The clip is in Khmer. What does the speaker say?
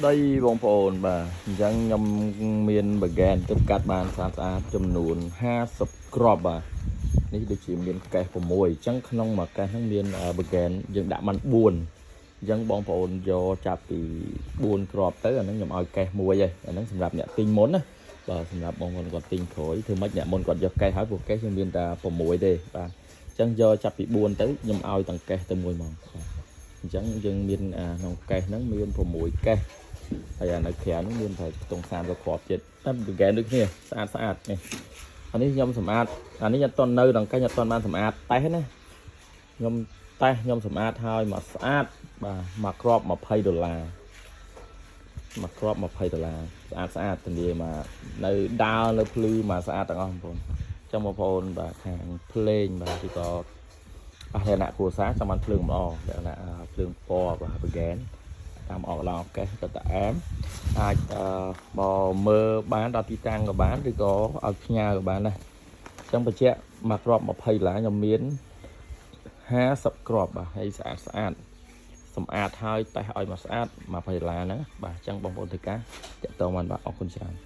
ដីបងប្អូនបាទអញ្ចឹងខ្ញុំមានបហ្គេនទៅកាត់បានស្អាតស្អាតចំនួន50គ្រាប់បាទនេះដូចជាមានកេស6អញ្ចឹងក្នុងមួយកេសហ្នឹងមានបហ្គេនយើងដាក់បាន4អញ្ចឹងបងប្អូនយកចាប់ពី4គ្រាប់ទៅអាហ្នឹងខ្ញុំឲ្យកេសមួយហើយអាហ្នឹងសម្រាប់អ្នកទិញមុនណាបាទសម្រាប់បងប្អូនគាត់ទិញក្រោយធ្វើម៉េចអ្នកមុនគាត់យកកេសហើយព្រោះកេសយើងមានតែ6ទេបាទអញ្ចឹងយកចាប់ពី4ទៅខ្ញុំឲ្យទាំងកេសទៅមួយហ្មងបាទអញ្ចឹងយើងមានអាក្នុងកេសហ្នឹងមាន6កេស ហើយអានៅក្រៅហ្នឹងមានតែខ្ទង់30គ្រាប់ទៀតតែបហ្គេនដូចគ្នាស្អាតស្អាតនេះអានេះខ្ញុំសម្អាតអានេះអត់តន់នៅដង្កេះអត់តន់បានសម្អាតតេះណាខ្ញុំតេះខ្ញុំសម្អាតហើយមកស្អាតបាទមួយគ្រាប់20ដុល្លារមួយគ្រាប់20ដុល្លារស្អាតស្អាតធានាមកនៅដើរនៅភ្លឺមកស្អាតទាំងអស់បងប្អូនចឹងបងប្អូនបាទខាងភ្លេងបាទឬក៏អស់លក្ខណៈគ្រួសារចង់បានភ្លើងល្អលក្ខណៈភ្លើងពណ៌បាទបហ្គេនតាមអកឡងកេះក៏តអែម អាចអឺមកមើលបានដល់ទីតាំងក៏បានឬក៏ឲ្យផ្ញើក៏បានដែរអញ្ចឹងបញ្ជាក់មួយគ្រាប់20ដុល្លារខ្ញុំមាន50គ្រាប់បាទហើយស្អាតស្អាតសម្អាតហើយតេះឲ្យមកស្អាត20ដុល្លារហ្នឹងបាទអញ្ចឹងបងប្អូនធ្វើការតាក់ទងបានបាទអរគុណច្រើន។